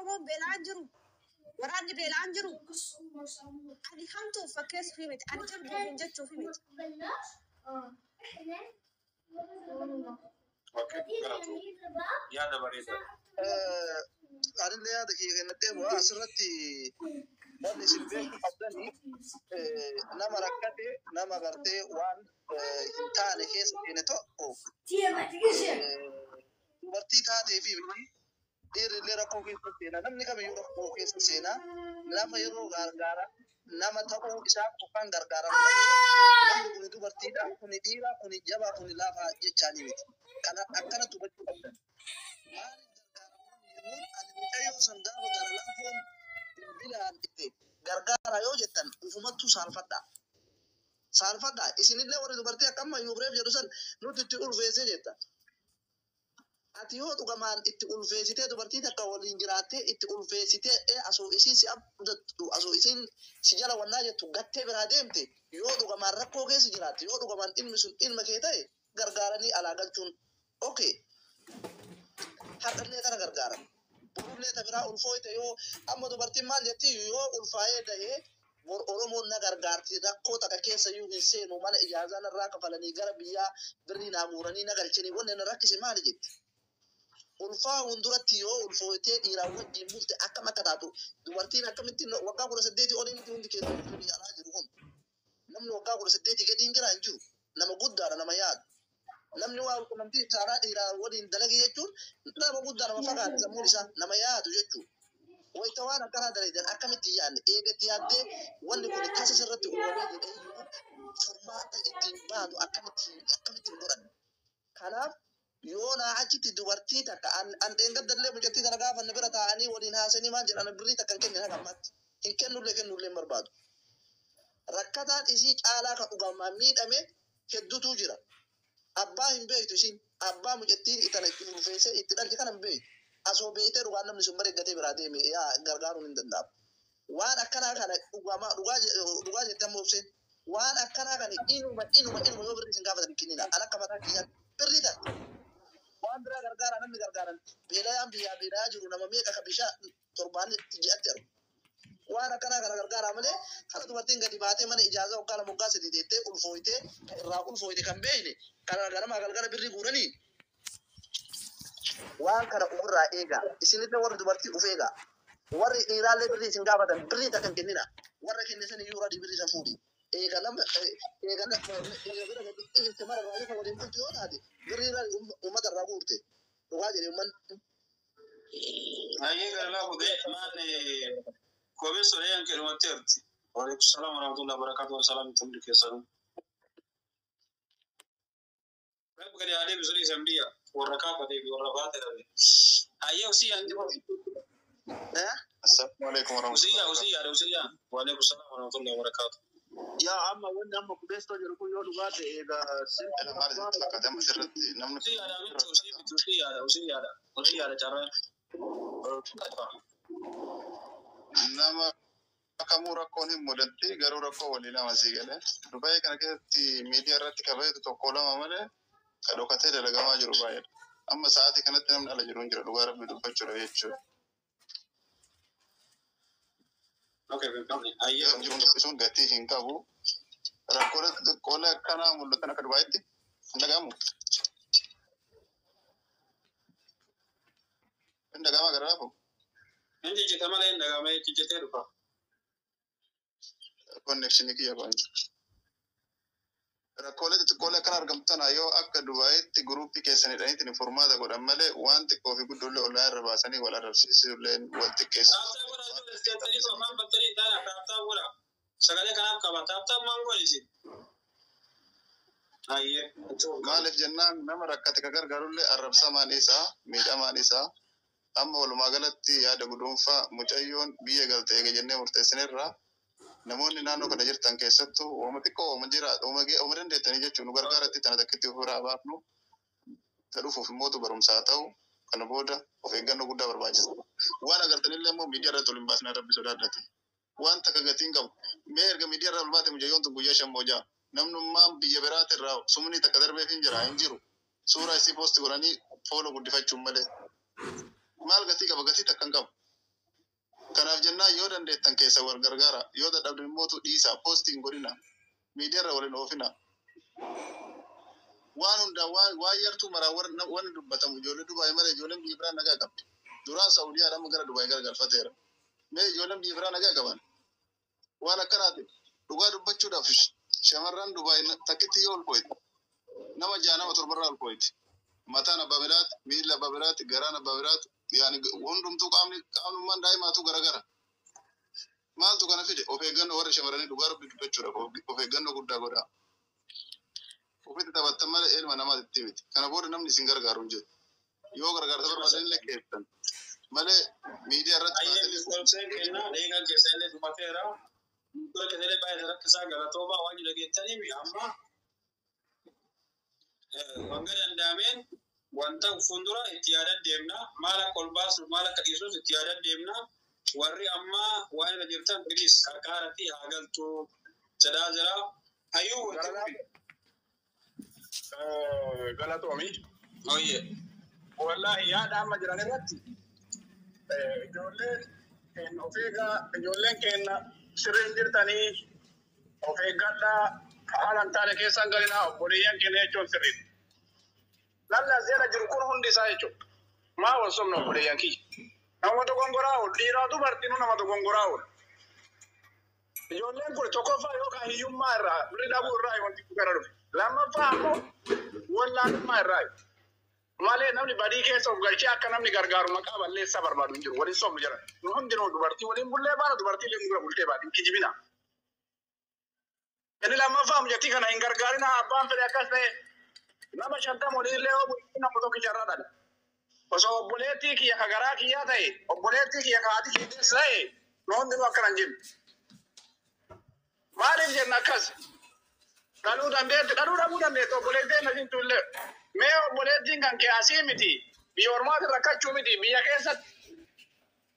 Oromoon beela'aan jiru. Waraanni beela'aan jiru. Ani hamtuuf fakkeessuuf miti. Ani jabduuf hin jechuuf miti. Okay, galatoom. Yaada bareedaa. Anillee yaada kiyya kennadhee bu'aa asirratti wanni isin beekuu qabdanii, nama rakkate, nama gartee waan hin taane keessa seene tokko, dubartii taatee fi miti, dhiirri illee rakkoo keessa seena, namni kamiyyuu rakkoo keessa seena. Nama yeroo gargaara nama ta'uu isaa qofaan gargaarama malee namni kuni dubartiidha, kuni dhiira, kuni jabaa, kuni laafaa jechaanii miti. Kana akkanatti hubachuu qabdan. Maaliif gargaaramu jennuun, ani mucayyoo san gaafa gara laafoon bilbilaan itti gargaara yoo jettan ufumattuu saalfadha. Saalfadha. Isinillee warri dubartii akka amma Yuubreef jedhu san nuti itti ulfeessee jetta. Ati yoo dhugamaan itti ulfeessitee, dubartii takka waliin jiraattee itti ulfeessitee, asoo isiin si abdattu, asoo isiin si jala wannaa jettu gattee biraa deemte, yoo dhugamaan rakkoo keessa jiraatte, yoo dhugamaan ilmi sun ilma kee ta'e, gargaaranii alaa galchuun okay. Har'allee kana gargaaran. Borullee ta biraa ulfooyte yoo amma dubartiin maal jetti, yoo ulfaa'ee dahee bor Oromoon na gargaarti, rakkoo takka keessa iyyuu hin seenu, mana ijaazaa narraa kafalanii, gara biyyaa birrii naa guuranii na galchanii, wanni na rakkise maali jetti. Ulfaa'uun duratti yoo ulfooytee dhiiraan wajjin bulte akkam akka taatu, dubartiin akkamittiin waggaa 18 olii miti hundi keessatti biyya alaa jiru kun. Namni waggaa 18 gadi hin jira hin jiru. Nama guddaadha, nama yaadu. Namni waa quunnamtii saalaa dhiiraa waliin dalage jechuun nama guddaa, nama fagaate, sammuun isaa nama yaadu jechuudha. Wayita waan akkanaa dalagan akkamitti hin yaadne? Eegatti yaaddee wanni kun tasa sirratti uumamee jedhee furmaata ittiin baatu akkamitti hin godhanne? Kanaaf yoo naa achitti dubartii takka an dheengaddallee mucattii kana gaafa bira taa'anii waliin haasanii maal jedhan, birrii takka hin kennine haga ammaatti. Hin kennullee, kennullee hin barbaadu. Rakkataan isii caalaa kan dhugamaan miidhame hedduutu jira. Abbaa hin beektu isiin. Abbaa mucattiin itana itti ulfeessee itti dhalche kana hin beektu. Asoo beektee dhugaan namni sun bareeggatee biraa deeme yaa gargaaruun hin danda'amu. Waan akkanaa kana dhugamaa dhugaa jettee amma obseen, waan akkanaa kana inuma inuma inuma yoo birrii isin gaafatan hin kennina. An akka mataa kiyyaatti birrii takka. Waan biraa gargaara, namni gargaaran beelayaan biyyaa beelayaa jiru nama meeqa ka bishaan torbaan ji'atti argu. Waan akkanaa kana gargaaraa malee kana dubartiin gadi baatee mana ijaazaa waggaa 2, waggaa 3 teettee ulfooytee, kan irraa ulfooyte kan beekne kana ganamaa galgala birrii guuranii, waan kana ofirraa eegaa. Isinillee warri dubartii of eegaa. Warri dhiiraallee birrii isin gaafatan birrii takka hin kennina. Warra kenne san iyyuu radii birrii san fuudhi. Eega nama eega eega bira gadi dhiirte mara irraa ifa waliin bultu yoo taate birrii irraa uummata irraa guurte. Dhugaa jedhe uummanni. Hayyee, gara laafu ta'e maal kophee solee hanqee dhumatti jirti. Waalaikum salaam warahmatullahi wabarakatuh. Salaam tumdi keessanuu. Rabbi gadi haa deebisu dhiisan biyya warra kaafatee fi warra baate dhabe. Hayyee, usii hanqi. Eh? Assalamu alaikum Usiyyaa warahmatullahi wabarakatuh. Usiyyaa usiyyaa. Waalaikum salaam warahmatullahi wabarakatuh. Yaa, amma wanni amma qubeessoo jiru kun yoo dhugaa ta'e egaa Ela maal isinitti fakkaate amma asirratti namni Usiyyaadha miti, usii miti, usiyyaadha, usiyyaadha, usiyyaadha carraan. Nama kamuu rakkoon hin mudatti, garuu rakkoo walii lama sii galee. Dubaayii kana keessatti miidiyaa irratti kabajetu tokko lama malee ka dhokatee dalagamaa jiru baay'eedha. Amma sa'aatii kanatti namni ala jiru hin jira, dhugaa rabbi dubbachuudha jechuudha. Okay, Finfinne. Hayyee. Yeroo jiru dubbisuun gatii hin qabu. Rakkoolee xixiqqoolee akkanaa mul'atan akka Dubaayitti hin dhagahamu. Hin dhagahama gara laafu. Inni jijjite malee hin dhagamee, jijjitee dhufa. Connectionii kiyya qooncu. Rakkoolee xixiqqoolee akkana argamtu tana yoo akka Dubaayitti guruupii keessan hidhaniitiin furmaata godhan malee waan xiqqoo fi guddoollee ollaan irra baasanii wal arrabsiisuullee wal xiqqeessu. Tap tap godhaa ijoollee, seettanii afaan battanii taana tap tap godhaa. Sagalee kanaaf qaba. Tap tap maal godhisi? Hayyee. Maaliif jennaan, nama rakkate ka gargaarullee arrabsamaan isaa miidhamaan isaa. Amma walumaa galatti yaada guduunfaa, mucayyoon biyya galte eega jennee murteessinerraa, namoonni naannoo kana jirtan keessattuu ooma xiqqoo ooma jira ooma dandeettanii jechuun nu gargaaratti tana takkitti ofirraa baafnu, ta dhufuuf immootu barumsaa ta'u, kana booda of eeggannoo guddaa barbaachisa. Waan agartanillee immoo miidiyaa irratti ol hin baasnaa, rabbi sodaadhate. Waan takka gatiin qabu. Mee erga miidiyaa irraa ol baate mucayyoon tun guyyaa 5 moo 6 namnummaan biyya biraatirraa sumni takka darbeef hin jira hin jiru. Suuraa isii post godhanii follow guddifachuun malee. Maal gatii qaba? Gatii takka hin qabu. Kanaaf jennaan yoo dandeettan keessa wal gargaara. Yoo dadhabde immoo dhiisa, poostiin godhina. Miidiyaarra waliin oofina. Waan hundaa waan yartuu maraa wanni dubbatamu ijoollee Dubaay malee ijoolleen biyya biraa nagaa qabdi. Duraan Saawudiyaa amma gara Dubaay garagalfateera. Mee ijoolleen biyya biraa nagaa qaban. Waan akkanaati dhugaa dubbachuudhaaf shamarran Dubaay takkitti yoo ulfooyte nama ja'a nama torbarraa ulfooyte. Mataan abbaa biraati, miilli abbaa biraati, garaan abbaa biraati, yaani hundumtuu qaamni qaamnummaan daa'imaatu garagara. Maaltu kana fide? Of eeggannoo warra shamarranii dhugaa rabbi dubbachuudhaaf of eeggannoo guddaa godhaa. Ofitti taphattan malee ilma namaatti miti. Kana booda namni isin gargaaru hin jiru. Yoo gargaarsa barbaadan illee keessan malee miidiyaa irratti Ayyee baatanii miskoomseen kenna deegaan keessa illee dhumateera. Dura keessa illee baay'ee rakkisaa galatoomaa waan dhageettaniif amma hanga danda'ameen wanta fuuldura itti yaadan deemna. Maal akka ol baasnu maal akka dhiisnus itti yaadan deemna. Warri amma waan irra jirtan bilis qarqaaratti haa galtu jedhaa jira. Hayyuu wanti kun. Galatoomi. Oyyee. Wallaahi yaada amma jiran irratti ijoolleen keenya of eegaa, ijoolleen keenya sirriin jirtanii of eeggadhaa, haala hin taane keessa hin galinaa, obboleeyyan keenya jechuun sirriidha. Namni as jala jiru kun hundi isaa jechuudha. Maa wal sobna obboleeyyan kiyya? Nama dogongoraa oolu, dhiiraa dubartiinuu nama dogongoraa oolu. Ijoolleen kun tokkoffaa yookaan hiyyummaa irraa, birri dhabuu irraa wanti kun gara dhufe. Lammaffaa ammoo wallaalummaa irraa. Malee namni badii keessa of galchee akka namni gargaaru maqaa balleessaa barbaadu hin jiru. Waliin sobnu jedhan. Nu hundinuu dubartii waliin bullee baana, dubartii illee nu bira bultee baati. Hin kijibina. Inni lammaffaa mucattii kana hin gargaarina, abbaan fedhe akkas ta'e nama 50 olii illee yoo bultii nama tokkicha irraa dhala. Osoo obboleettii kiyya ka garaa kiyyaa ta'e, obboleettii kiyya ka haati kiyya deesse ta'e, nu hundinuu akkana hin jennu. Maaliif jenna akkas? Dhaluu dandeetti, dhaluu dhabuu dandeetti obboleettiin na illee. Mee obboleettiin kan kee asii miti, biyya ormaati rakkachuu miti, biyya keessatti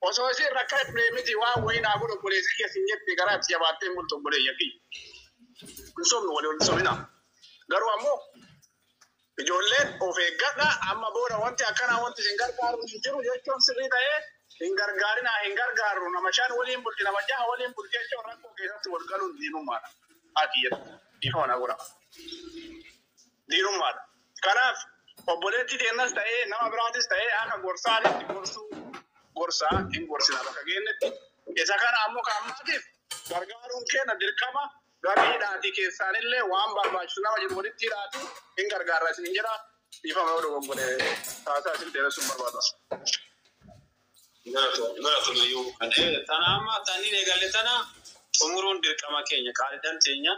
osoo isin rakkatee miti waan wayii naa godhu obboleessi keessa hin jette garaa itti jabaattee hin bultu obboleeyya kiyya. Hin sobnu, walii wal sobina. Garuu ammoo ijoolleen of eeggadha, amma booda wanti akkanaa wanti isin gargaaru hin jiru jechuun sirrii ta'ee, hin gargaarinaa, hin gargaaru, nama shan waliin bulti, nama jaha waliin bulti jechuun rakkoo keessatti wal galuun diinummaadha. Ati jedhu dhiifama naa godha. Diinummaadha. Kanaaf obboleettii teennas ta'ee nama biraatis ta'ee akka gorsaatitti gorsuu gorsaa hin gorsina bakka geenyetti. Isa kana ammoo kan ammaatiif gargaaruun keenya dirqama gara hidhaatii keessaanillee waan barbaachisu nama jiru walitti hidhaati hin gargaarra isin jedha. Dhiifama yoo dogoggore taasaa isin dheeressuun barbaada. Galatoomi hayyuu. Tana amma taniin eegalle tana xumuruun dirqama keenya qaaliidhaan teenya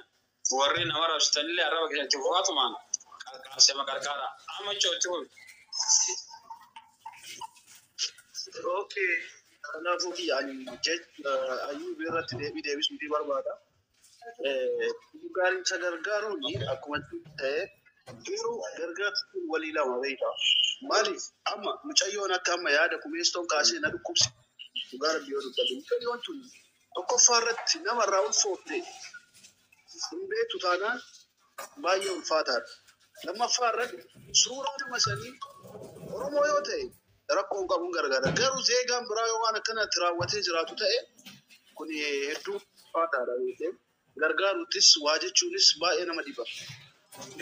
warri nama rabsitanillee arraba keessatti fufaatumaan qarqaarsema qarqaara. Amma itti fufi. Okay. Kanaafuu kiyya ani jecha ayyuu irratti deebii deebisuu fi barbaada. Gargaarsa gargaaruun akkuma ta'e garuu gargaarsi walii lama beektaa. Maaliif amma mucayyoon akka amma yaada kumeestoon kaasee na dhukkubsi. Dhugaa rabbi yoo dubbate mucayyoon tun tokkoffaa irratti namarraa ulfoofte hin beektu taanaan baay'ee ulfaataadha. Lammaffaa irratti suuraa nama sanii Oromoo yoo ta'e rakkoon qabuun gargaara. Garuu zeegaan biraa yoo waan akkanatti raawwatee jiraatu ta'e kun hedduu ulfaataadha beekee. Gargaaruuttis waa jechuunis baay'ee nama dhiba.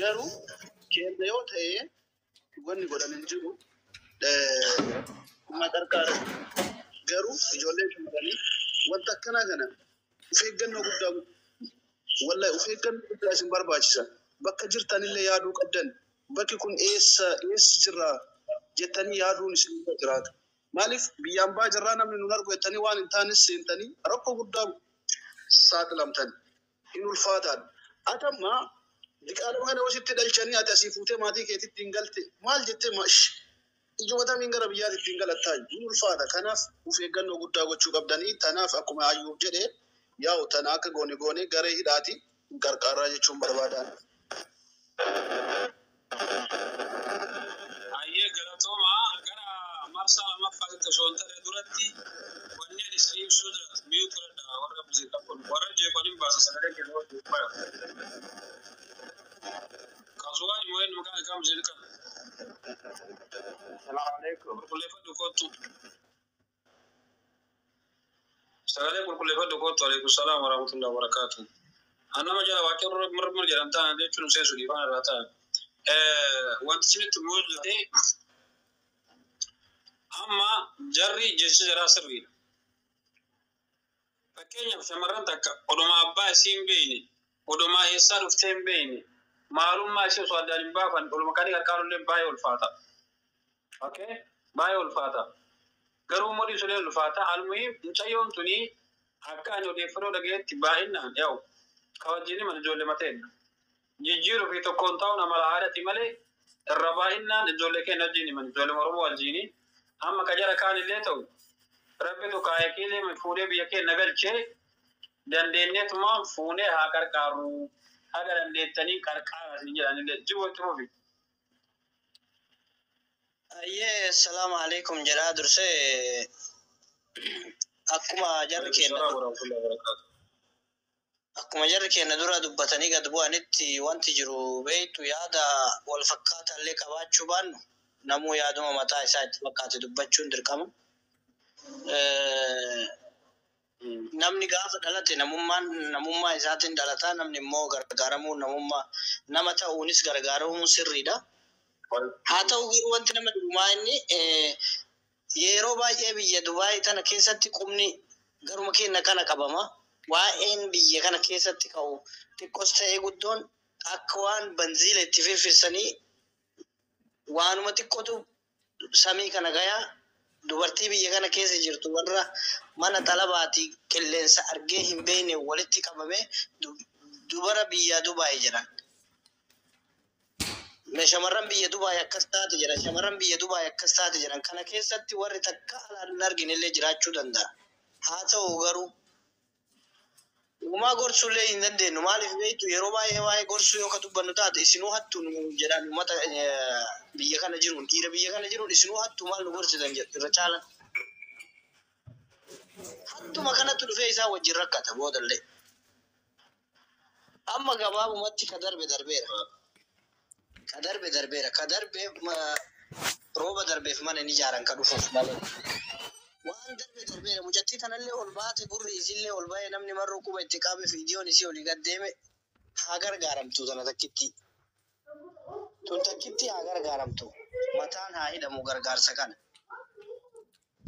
Garuu keenya yoo ta'e wanni godhan hin jiru. Nama gargaara. Garuu ijoollee shamarranii wanta akkanaa kana of eeggannoo guddaa, wallahi of eeggannoo guddaa isin barbaachisa. Bakka jirtanillee yaaduu qabdan. Bakki kun eessa eessa jirra jettanii yaaduun isin irra jiraata. Maaliif biyyaan baa jirraa namni nun argu jettanii waan hin taanes seentanii rakkoo guddaa saaxilamtan. Hin ulfaataadha. Ati amma diqaalama kana yoo sitti dhalchanii ati asii fuutee maatii keetitti hin galte maal jettee ijuma tamiin gara biyyaatti ittiin galattaa hin ulfaata. Kanaaf of eeggannoo guddaa gochuu qabdanii. Tanaaf akkuma Ayyuub jedhee yaa'u tana akka goone goone garee hidhaati qarqaaraa jechuun barbaadan. Ayyee galatooma, gara marsaa lammaffaatti osoo hin tarree duratti wanni ani isa ibsuu jira mi'uu turedha warra muuziqaa kun warra jeeqoliin baasa sagalee keessa wajjin baya. Kasuwaan immoo inni maqaan isaa muuziqaa. Salaamu alaikum. Qulqulleeffadhu kottu. Sagalee qulqulleeffadhu kootu. Alaikum salaam wa rahmatullahi wa barakaatu. Annama jala waaqee murmur jedhan ta'an jechuun seesu dhiifaan irraa ta'an. Wanti isinitti mul'ate amma jarri jecha jaraa sirriidha. Fakkeenyaaf shamarran takka odumaa abbaa isii hin beekne, odumaa eessaa dhuftee hin beekne, maalummaa ishee osoo addaan hin baafan oluma kan qarqaaru baay'ee ulfaata. Okay? Baay'ee ulfaata. Garuu immoo dhiisuun ulfaata. Almuhiim mucayyoon tuni akka ani odeeffannoo dhagayetti baay'inaan yaa'u kabajjiin mana ijoollee mateenna. Jijjiiruu fi tokkoon ta'uun amala aadaati malee irra baay'inaan ijoollee keenya wajjin himan, ijoollee Oromoo wajjin. Amma ka jara kaan illee ta'u rabbitu kaayee kiilee fuudhee biyya keenya galchee dandeenyeetumaan fuunee haa qarqaarru, haga dandeettanii qarqaara isin jedhanillee jibu itti fufi. Ayyee, salaamu alaikum jedhaa dursee akkuma jarri keenya akkuma jarri keenya dura dubbatanii gad bu'anitti, wanti jiru beektu yaada wal fakkaataa illee qabaachuu baannu namuu yaaduma mataa isaa itti fakkaate dubbachuun dirqama. Namni gaafa dhalate namummaan namummaa isaatiin dhalataa, namni immoo gargaaramuu namummaa nama ta'uunis gargaaramuun sirriidha. Haa ta'u garuu wanti nama dhibumaa inni yeroo baay'ee biyya Dubaay tana keessatti qubni garuma keenya kana qabama. Waa'een biyya kana keessatti ka'u xiqqoos ta'ee guddoon akka waan banziila itti firfirsanii waanuma xiqqootu samii kana gayaa. Dubartii biyya kana keessa jirtu warra mana xalabaatii qilleensa argee hin beekne walitti qabame dubara biyya Dubaay jedhan. Shamarran biyya Dubaay akkas taate jedhan. Shamarran biyya Dubaay akkas taate jedhan. Kana keessatti warri takka alaan hin argine illee jiraachuu danda'a. Haa ta'u garuu uumaa gorsuullee hin dandeenyu. Maaliif beektu, yeroo baay'ee waa'ee gorsuu yoo ka dubbannu taate isinuu hattuu nu jedhan. Uummata biyya kana jiruun, dhiira biyya kana jiruun, isinuu hattuu, maal nu gorsitan jedhu irra caalan. Hattuma kanatti dhufee isaa wajjin rakkata boodallee. Amma gabaabumatti ka darbe darbeera. Ka darbe darbeera. Ka darbe rooba darbeef mana ni ijaaran ka dhufuuf malee. Waan darbe darbeera. Mucattii kanallee ol baate, gurri isillee ol ba'ee, namni marruu quba itti qabe, viidiyoon isii olii gad deeme, haa gargaaramtu tana takkitti. Tun takkitti haa gargaaramtu. Mataan haa hidhamu gargaarsa kana.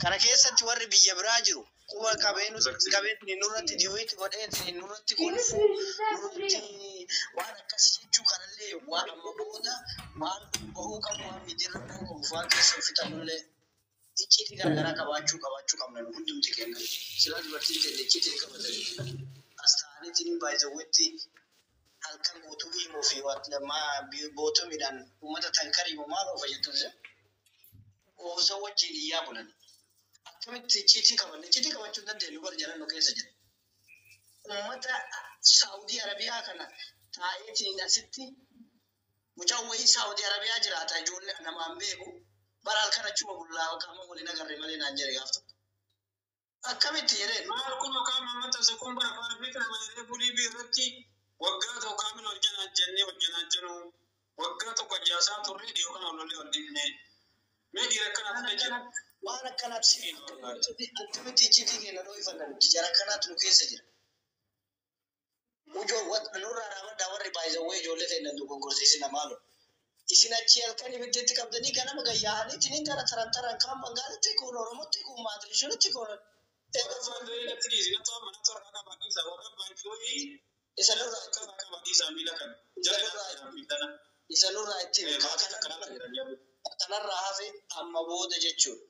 Kana keessatti warri biyya biraa jiru quba qabeen qabeen nurratti diwiiti godheetiin nurratti kolfu, nurratti waan akkasii jechuu kanallee waan amma booda waan bahuu qabu, waan miidiyaa bahuu qabu, waan keessa ofitanullee icciitii garaagaraa qabaachuu qabna nu hundumti kenna. Silaa dubartiin keenya icciitii qabatanii as ta'aniitiin baay'izawwetti halkan guutuu himuu fi bootumiidhaan uummata tankarii maal oofa jettu osoo wajjin iyyaa bulan. Akkamitti icciitii qabanne? Icciitii qabachuu hin dandeenyu bara jalan nu keessa jira. Uummata Saawudii Arabiyaa kana taa'eetiin asitti mucaan wayii Saawudii Arabiyaa jiraata, ijoollee namaan beeku, bara halkan achuma bullaa qaama waliin agarre malee naan jedhe gaaf tokko. Akkamitti jedheen? Maal kun yookaan mammatta kun bara faarfii kana malee bulii irratti waggaa tokko kaamil hojjanaa jennee hojjanaa jiru, waggaa tokko ajjaasaa turre, dhiyoo kana olollee ol dhiibne. Mee dhiira akkanaatu illee jira. Waan akkanaatti akkamitti icciitii keenya dhoofanna nuti? Jara akkanaatu nu keessa jira. Ujoo nurraa dhaabadhaa, warri baay'izawwee ijoollee ta'e nan dogoggorsiisina maalo. Isin achi halkan ibiddeetti qabdanii ganama gayyaa'aniitiin gara taran taran kaan Bangaalitti, kun Oromootti, kun Maatirishuunitti, kun Natti dhiisi, natti amma natti warra qaba dhiisa, warra baankii isa nurraa akka qaba dhiisa miila kana. Jara miila. Isa nurraa itti kanarraa hafe amma booda jechuudha.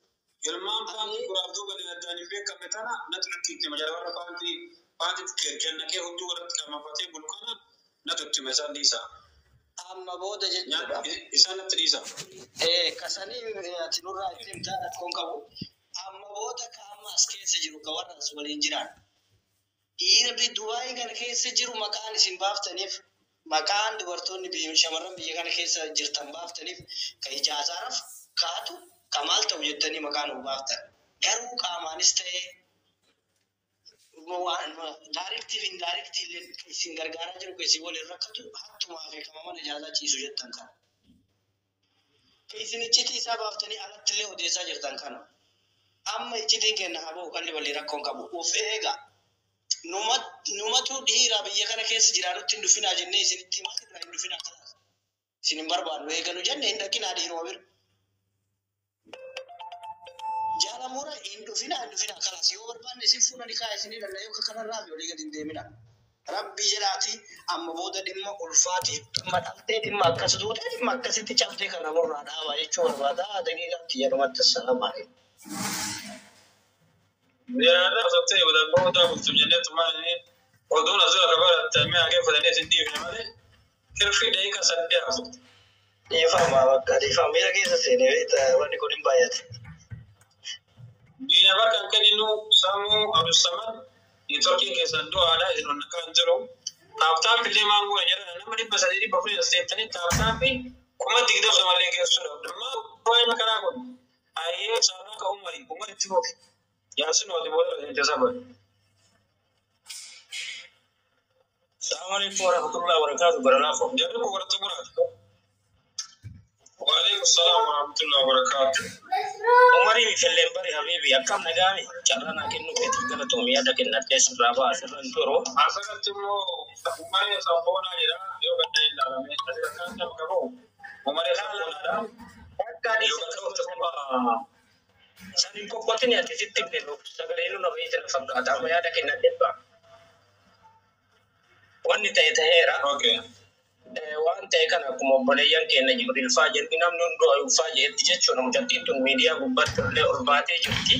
Ilmaan paantii duraaf duuba addaan hin beekamne tana natti natti itti jara warra paantii kennakee hudduu irratti qaamafatee bulu kana natti itti isaan dhiisa. Amma booda jechuudha. Isaan natti dhiisa. Kasanii ati nurraa itti himtaa, rakkoon qabu. Amma booda ka amma as keessa jiru, ka warra as waliin jiran. Dhiira Dubaayii kana keessa jiru maqaan isin baaftaniif, maqaan dubartoonni biyya shamarran biyya kana keessa jirtan baaftaniif, ka ijaazaaraaf kaatu ka maal ta'u jettanii maqaa nu baaftan. Garuu qaamaanis ta'ee directly fi indirectly illee isin gargaaraa jiru, isin waliin rakkatu, hattumaa fi kama mana ijaazaa ciisu jettan kana. Ka isin iccitii isaa baaftanii alatti illee odeessaa jirtan kana. Amma iccitiin kenna haa ba'u qalli walii rakkoon qabu. Of eega. Numatu dhiira biyya kana keessa jiraanutti hin dhufinaa jennee isinitti himaa jirra, hin dhufinaa kanaas. Isin hin barbaannu eeganu jenne hin dhaqinaa dhiiruma bira. Jaalamura hin dhufinaa, hin dhufinaa kanaas yoo barbaanne isin fuula ni kaaya isinii dhala yoo kanarraa fi olii gadi hin deemina. Rabbi jedhaati amma booda dhimma ulfaatiif dhimma dhaltee dhimma akkas duutee dhimma akkasitti cabdee kana murraa dhaabaa jechuu barbaada. Daqiiqaatti jedhumatti assalaamu alaikum. Jiraata osottee booda bultu jennee tumaan oduun asirra ka baratte mi'a kee fudhannee isin dhiifne malee kirfii daqiiqa 8 haasofte. Dhiifama bakka dhiifama miira keessa seenee beektaa wanni kun hin baay'ate. Diina bakka hin kenninu Saamuu Abdulsamad neetworkiin keessan du'aadha isin onna kan jiru. Taaptaappi illee maan goone jedhan nama 300 400 as teettanii taaptaappii 20,000 malee geessuudha. Dhimma waa'ee makaraa kun ayyee saarraa ka umarii umaritti fufe. Yaasin wali booda hin saba. Assalamu alaikum warahmatullahi wabarakatuh. Baralaafo. Jarri kun warra xumuraati. Waalaikum salaam warahmatullahi wabarakatuh. Umarii Felleen bari habibi akkam nagaami carraa naa kennu keetiif galatoomi yaada kennadhee sirraa ba'a sirra hin turu. Asirratti immoo umaree sabboonaa jedha yoo gadda ilaalame asirratti kan nama qabu umaree sabboonaadha. Akka Yoo gadda dhufte kuma san hin qoqqotin ati sitti himne sagalee nu na fayyisa na fakkaata amma yaada kennadhee ba'a. Wanni ta'e ta'eera. Okay. Waan ta'e kana akkuma obboleeyyan keenya Jibriil faa jedhu namni hunduu ayuufaa jedhetti jechuudha. Mucattiin tun miidiyaa gubbaatti illee ol baatee jirti.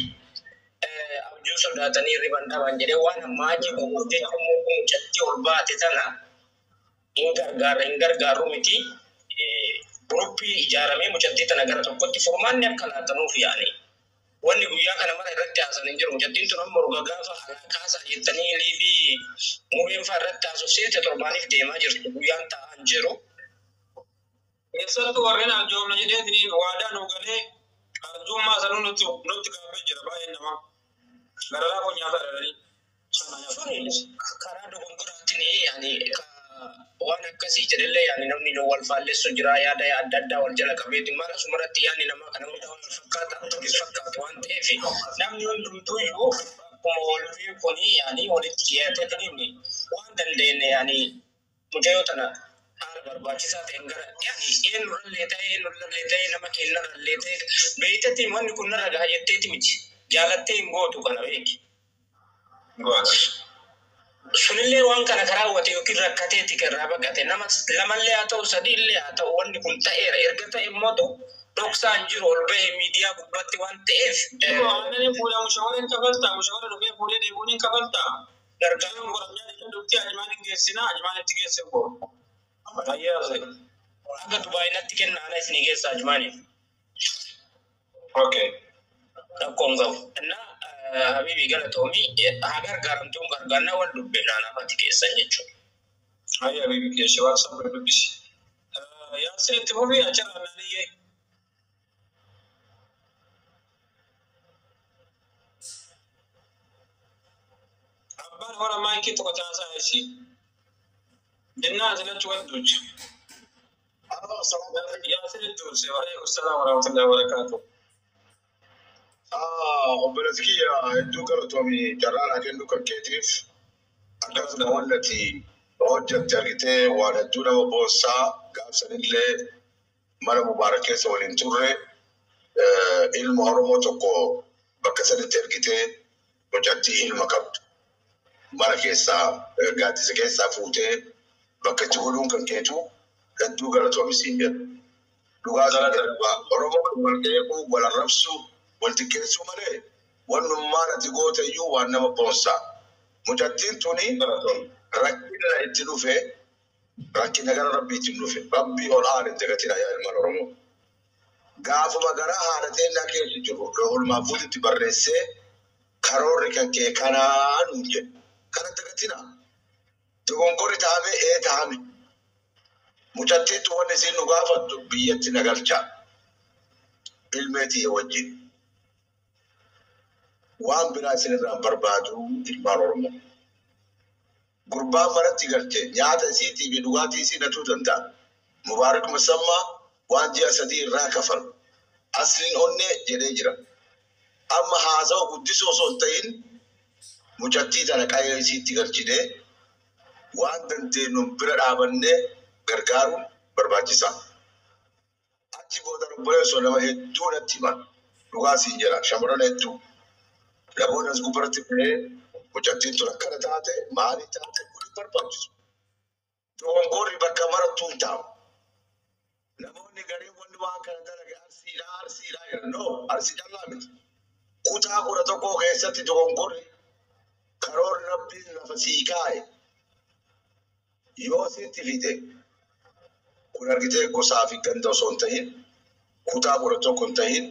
Abjuu sodaatanii riban dhaban jedhee waan ammaa jiruuf jecha immoo mucattii ol baate tana hin gargaarra hin gargaarru miti. Guruppii ijaaramee mucattii tana gara tokkotti furmaanni akka laatanuuf yaani. Wanni guyyaa kana mara irratti haasan hin jiru. Mucattiin tun amma urga gaafa alaa kaasaa jettanii liibii mureen fa'aa irratti haasofsiite torbaaniif deemaa jirtu. Guyyaan taa'aa hin jiru. Keessattuu warreen arjoomna jedheetiin waadaa nu galee arjummaa sanuu nutti gaaffee jira baay'een namaa. Gararaa kun nyaata dhalanii. Suni karaa dogongoraatiin yani waan akkasii jedhellee yani namni wal faallessu jira yaada adda addaa wal jala qabeeti maal asumarratti yaadni namaa kana hunda wal fakkaata wal fakkaatu waan ta'eef namni hundumtuuyyuu akkuma wal beekuni yani walitti dhiyaateetiin waan dandeenye yani mucayyoo tana haala barbaachisaa ta'een gara yani eenyurrallee ta'e eenyurrallee ta'e nama kennarrallee ta'e beeytatiin wanni kun narra gaha jetteeti miti jaalattee hin gootu kana beeki. Sunillee waan kana karaawwate yookiin rakkateeti kan irraa baqate nama lamallee haa ta'u sadiillee haa ta'u wanni kun ta'eera erga ta'e immoo dhoksaan jiru ol bahe miidiyaa gubbaatti waan ta'eef. Aannan fuudhaa mushawareen kafaltaa mushawara dhufee fuudhee deebiin hin kafaltaa. Gargaaruun godhamee dhuftee ajimaan hin geessinaa ajimaan itti geesse koo. Ayyaase. Akka Dubaayinatti kenna ana isinii geessa ajimaaniif. Okay. Rakkoon qabu. Innaa habibi galatoomii haa gargaaramtuun gargaarna wal dubbinaa nafati keessan jechuudha. Ayyaa habibi keessa WhatsApp irra dubbisi. Yaasin itti fufii achirraa naaniyyee. Abbaan hora maayikii tokko taasaa isi. Jennaan asilatti wal duucha. Yaasin itti ulse. Waalaikum salaam warahmatullahi wabarakatuh. Obboleessi kiyya hedduu galatoomi carraa naa kennu kan keetiif akkasuma wallati hojjette argitee waan hedduu nama boonsaa gaafsanillee mana mubaarak keessa waliin turre ilma Oromoo tokko bakka sanitti ergitee mucattii ilma qabdu mana keessaa gaaddisa keessaa fuutee bakka itti godhuun kan keetu hedduu galatoomi siin jedhu. Dhugaa sana dhugaa Oromoo wal qeequu wal arrabsuu wal xiqqeessuu malee wannummaan ati goote iyyuu waan nama boonsaa. Mucattiin tuni rakkina itti dhufe rakkina gara rabbiitiin dhufe rabbii ol aane dagatina yaa ilmaan Oromoo. Gaafuma garaa haadha teellaa keessa jiru oolmaa fuutitti barreessee karoorri kan kee kanaa nuun jedhe. Kana dagatina. Dogongorri taa'ame ee taa'ame. Mucattiitu wanni isiin nu gaafattu biyyatti na galchaa. Ilmeetii wajjin. Waan biraa isinirraa barbaadu ilmaan Oromoo. Gurbaan manatti galche nyaata isiitii fi dhugaatii isii natuu danda'a. Mubaarak Musammaa waan ji'a 3 irraa kafalu. Asliin onnee jedhee jira. Amma haasawa guddisuu osoo hin ta'in mucattii tana qayya isiitti galchinee waan dandeenyu bira dhaabannee gargaaruun barbaachisaa. Achi booda obboleessoo nama hedduu natti himan. Dhugaa siin jedha, shamarran hedduu. Namoonni as gubbaratti ba'ee mucattiin tun akkana taate, maalii taate, kun hin barbaachisu. Dogongorri bakka marattuu hin taa'u. Namoonni gariin wanni waan kana dalage Arsiidhaa, Arsiidhaa jedhan. No, Arsii callaa miti. Kutaa 11 keessatti dogongorri karoorri Rabbiin lafa sii kaa'e yoo sitti fide, kun argitee gosaa fi ganda osoo hin ta'in, kutaa 11 hin ta'in,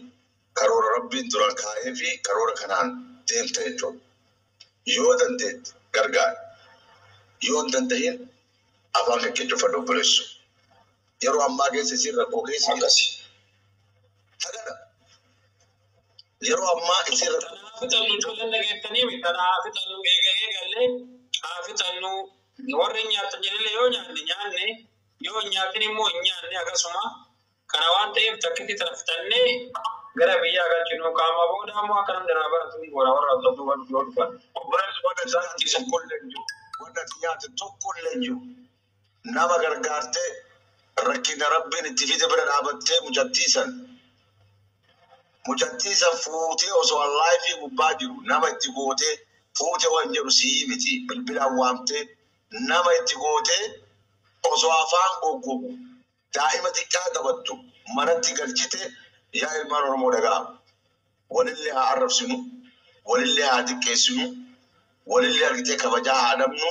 karoora Rabbiin duraan kaa'ee fi karoora kanaan deemta jechuudha. Yoo dandeette gargaari. Yoo hin danda'in afaan kan kee cufadhu, obboleessu. Yeroo ammaa keessa isiin rakkoo keessa jirti. Hagana. Yeroo ammaa isiin rakkoo. Tana haa fixannu, ijoolleen dhageettanii mi? Tana haa fixannu, eega eegallee haa fixannu. Warri hin nyaatan jedhillee, yoo nyaanne nyaanne, yoo hin nyaatin immoo hin nyaanne, akkasuma. Kana waan ta'eef takkitti tana fixannee gara biyyaa galchinu, qaama booda ammoo akka namni irraa baratu ni goona, warra abduu waan yoo dhufan. Obboleessu, wanta ati nyaate tokkollee hin jiru. Wanta ati nyaate tokkollee hin jiru. Nama gargaartee rakkina Rabbiin itti fide bira dhaabattee mucattii san. Mucattii san fuutee osoo live gubbaa jiru nama itti gootee fuute waan jedhu sii miti, bilbilaan waamtee nama itti gootee osoo afaan goggogu daa'ima xiqqaa taphattu manatti galchite. Yaa ilmaan Oromoo, dhagaa. Walillee haa arrabsinu, walillee haa xiqqeessinu, walillee argitee kabajaa haa dhabnu.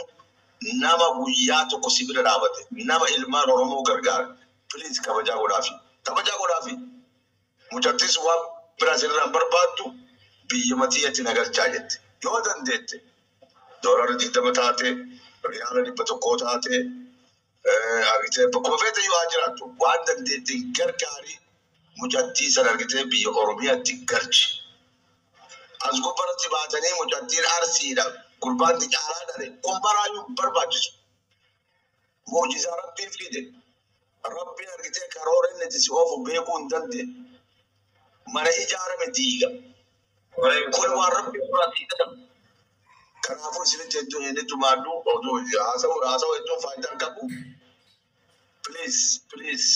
Nama guyyaa tokko si bira dhaabate, nama ilmaan Oromoo gargaara. Please, kabajaa godhaafi. Kabajaa godhaafi. Mucattis waan biraa sirraan barbaaddu biyya matiyyatti nagalchaa jette. Yoo dandeette doolaara 20 taate, riyaala 100 taate, argitee bakkuma feete yoo haa jiraattu waan dandeettiin gargaarii, mucattii sana argitee biyya Oromiyaatti galchi. As gubbaratti baatanii mucattiin Arsiidha. Gurbaan caalaa dhale kun baraayyuu barbaachisu. Muujizaa Rabbiin fide. Rabbiin argitee karoora inni itti si oofu beekuu hin dandeenye. Mana ijaarame diiga. Kun waan Rabbiin biraa diigatan. Kanaafuu isinitti hedduu inni tumaadhu oduu haasa'u hedduun faayidaa hin qabu. Please, please,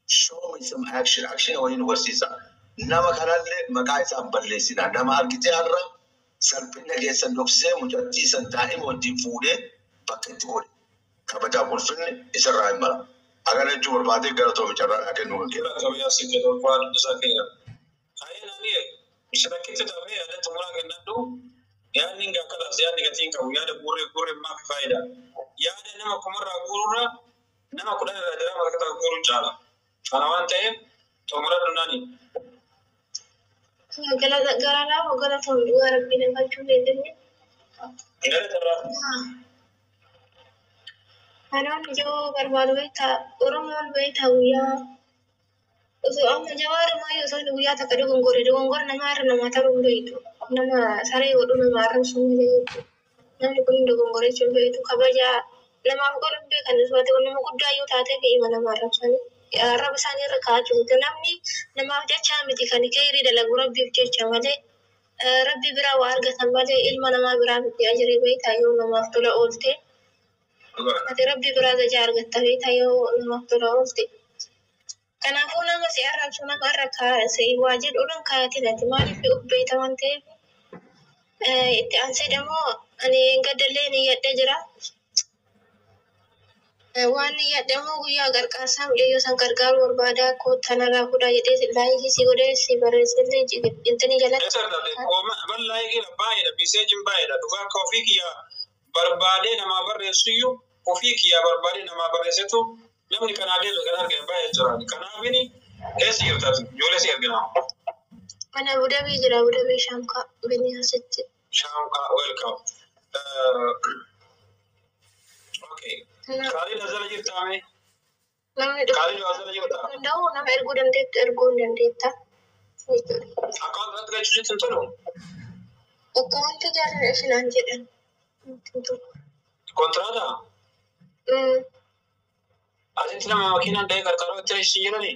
show me some action. Action waliin nu barsiisa. Nama kanallee maqaa isaan balleessina. Nama argitee har'a salphina keessan dhoksee mucattii san daa'ima wajjin fuudhee bakka itti godhe. Kabajaa ulfinni isarraa hin mala. Akkana jechuu barbaadee, galatoomi, carraa naa kennuu kan kennu. Kabajaa si jedhu waan isaa keenya. Hayyee, naani isa takkitti tafee yaada xumuraa kennadhu. Yaadni hin gaakkalas, yaadni gatii hin qabu, yaada guurree guurree maaf faayida. Yaada nama kumarraa guururra nama 10 irraa dirama takka guuruu caala. Kana waan ta'eef xumuradhu, naani. Galanaaf galatoon dhugaa Rabbiin galchuu beekamne. Galata irraa. Kanaaf ijoo barbaadu beektaa, Oromoon beektaa, guyyaa osoo amma Jawaar maayyoo osoo inni guyyaa takka dogongore, dogongora namaa irra namaa ta'uu hin beektu. Nama saree godhu nama arrabsuu malee jechuudha. Namni kun dogongore jechuun beektu, kabajaa namaaf godhu hin beekan, osoo nama guddaa yoo taatee fi ima nama arrabsanii. Arraba isaanii irra kaa'aa jiru. Namni namaaf jecha miti kan keerii dalagu, Rabbiif jecha malee. Rabbi biraa waa argatan malee ilma namaa biraa miti ajirii, beektaa, yoo namaaf tola oolte. Ati Rabbi biraa tajaa argatta, beektaa, yoo namaaf tola oolte. Kanaafuu nama si arrabsu, nama irra kaase waa jedhuudhaan kaayatin, ati maaliif of beekta waan ta'eef. Itti aansee immoo ani gaddallee ni yaadda jira. Waan ni yaadde immoo guyyaa gargaarsaa mucayyoo san gargaaruu barbaada, koottaa narraa fuudhaa jedhee like si godhee si barreessellee intini jalatti. Eessa argate? Bal'aa eegala baay'eedha. Messageiin baay'eedha. Dhugaa akka ofii kiyyaa barbaadee namaa barreessu iyyuu, ofii kiyyaa barbaadee namaa barreessitu, namni kanaa deemu kan argame baay'ee jira. Kanaafini eessa jirta? Ijoollee si argina. Mana Abu Dhabii jira, Abu Dhabii Shaamkaa Biniyaasitti. Shaamkaa, welcome. Okay. Kaalid asirra jirtaa mee? Namni dhufu Kaalid asirra jirtaa? danda'u nama erguu dandeettu erguu hin dandeetta jechuudha. Account irratti galchuu sitti hin tolu? Akkaawwantii jaarraa ishinaan jedhan. Kontiraataa? Asitti nama makiinaan dhahee qarqara itti isin jedhanii?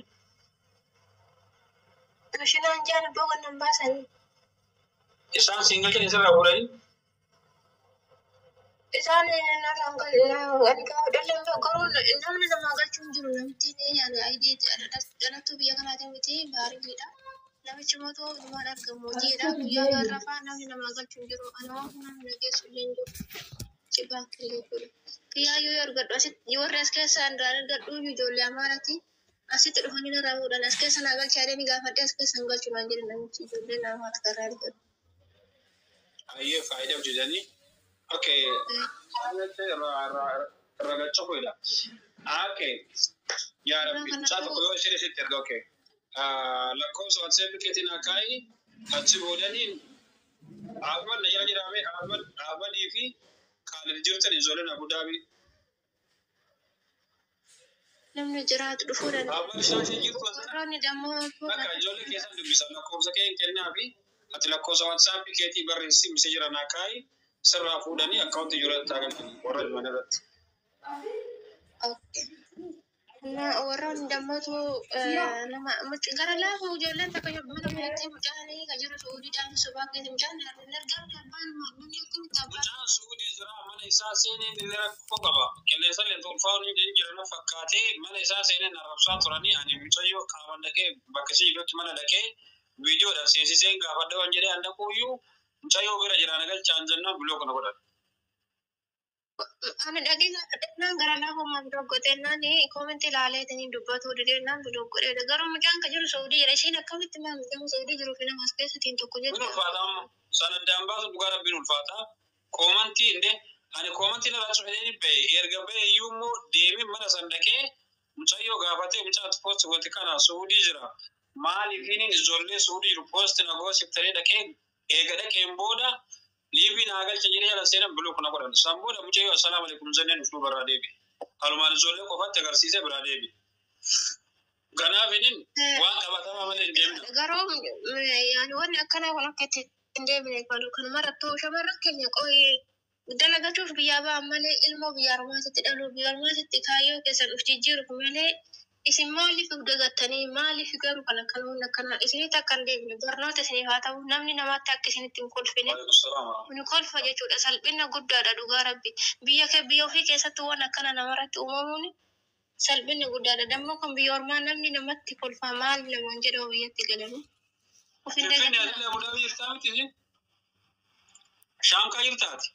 Ishinaan jaan iddoo gannan baasanii. Isaan siin galchan isirraa fuudhanii. Isaan narraan ani gaafa dhallan garuu namni namaa galchuu hin jiru. Namichi ani ayidii dhalattuu biyya kanaatiin miti baariidha. Namichi mootuu dhumaan argamu hojiidha. Guyyaa gaarraa fa'aa namni namaa galchuu hin jiru. Ani waan namni na geessu illee hin jiru. Baankii jechuudha. Kiyyaayyuu yoo argadhu asitti warri as keessa irraan argadhu ijoollee Amaaraati. Asitti dhufanii narraa fuudhan as keessa naa galchaa jedhanii gaafadhee as keessa hin galchu naan jedhe namichi ijoollee Amaara irraa argadhu. Ayyee faayidaa hojjetanii. Okay. Irra galcha koyidha. Okay. Yaa Rabbi, mucaa tokko yoo isheen isitti erga okay. Lakkoofsa WhatsApp keetiin akkaayi achi boodaniin Ahmad na jala jiraame Ahmad Ahmadii fi Khalid jirtan ijoolleen Abu Dhabi. Namni jiraatu dhufuu danda'a. Ahmad shaashee jirtu asirra. Warroonni dammoo Bakka ijoollee keessan dubbisa lakkoofsa kee hin kennaa fi ati lakkoofsa WhatsApp keetii barreessi misee jira naa kaayi sirraa fuudhanii akkaawunti ijoollee taagan warra ilmaan irratti. Warroonni dammootu nama gara laafa ijoolleen takka mana biratti mucaanii kan jiru Suudiidhaan sobaa keessa mucaan hin argamne abbaan namni akkamitti abbaan. Mucaan Suudii jira mana isaa seenee inni rakkoo qaba. Qilleensa illee ulfaa'uun hin jiran fakkaatee mana isaa seenee arrabsaa turanii ani mucayyoo qaaman dhaqee bakka ishee jirtutti mana dhaqee viidiyoodhaan seensiseen gaafadha waan jedhee an dhaquuyyuu mucayyoo bira jira na galchaan jennaan biloo kana godhan. Ani dhaqee gara laafa doggotennaan koomentii ilaaleetanii dubbatu dideenaan doggodheedha. Garuu mucaan kan jiru Suudii jira. Isheen akkamitti maal mucaan Suudii jiruu fi nama as keessatiin tokko Kun jechuudha. ulfaata amma. Sana addaan baasu dhugaa rabbiin ulfaata. Koomantii indee ani koomantii irraa cufee bahe erga bahe iyyuu immoo deemee mana san dhaqee mucayyoo gaafatee mucaa poosti wanti kana Suudii jira. Maaliif inni ijoollee Suudii jiru poosti na goosiftanii dhaqee eega dhaqeen booda liivii naa galcha jedhee jala seenan biloo kuna godhan. San booda mucayyoo assalaamu alaikum jenneen ufuu biraa deebi. Kalumaan ijoollee qofatti agarsiisee biraa deebi. Kanaaf inni waan qabatamaa malee hin deemne. Garuu yaani wanni akkanaa kun akka itti hin deebine kan marattuu shamarran keenya qoyee dalagachuuf biyyaa ba'an malee ilmoo biyya ormaatitti dhaluu biyya ormaatitti kaayyoo keessan of jijjiiruuf malee isin maaliif of dagattanii maaliif garuu kan akkana wanni akkanaa isinitti akka hin deebine barnoota isiniif haa ta'u namni namaatti akka isinitti hin kolfine. Waalaikum salaam. Kun kolfa jechuudha salphina guddaadha dhugaa rabbi biyya kee biyya ofii keessatti waan akkana namarratti uumamuun salphina guddaadha dammoo kan biyya ormaa namni namatti kolfa maal namaan jedhamu biyyatti galanii of hin Finfinnee dagatinaa. adillee Abu Dhabii jirtaa miti isin? Shaamkaa jirtaati.